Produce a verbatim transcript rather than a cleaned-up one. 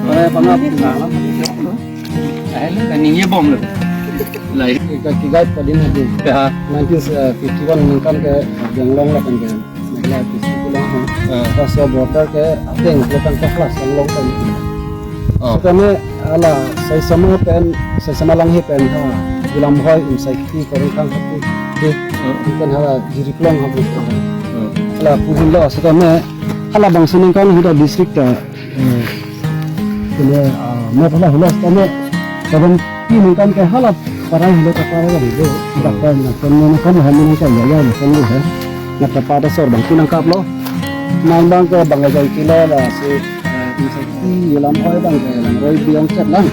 Ore pangap na. Ahel kan ini bom lo. Lai. Ke, ke guide padin hadi. Ya. Nineteen fifty-one ningkan ke Jonglong lapen ke Meghalaya district long ha. Ah. Laso border ke ateng lo kan ke kelas Jonglong kan. Oh. Setame hala Saisama pen, Saisama Langhe pen ha Gulam Bhoi, Imsai Kiti, Korongkhang Hati. Di. Hmm. Kan hala Jirip Long ha. Hmm. Hala pu helo setame hala bangso ningkan huda district ta Hmm. Kene, ah, map hala helo setame, seventy ningkan ke hala parai helo ta parai helo. Hmm. Dak pen, pen ningkan, pen ningkan ya, ya, pen ningkan. Na ta pada sor bang pinang kap lo. Nang bang ke bang jai kilo la si, eh, Imsai Kiti, Gulam Bhoi bang ke Langroi Biong chet lang.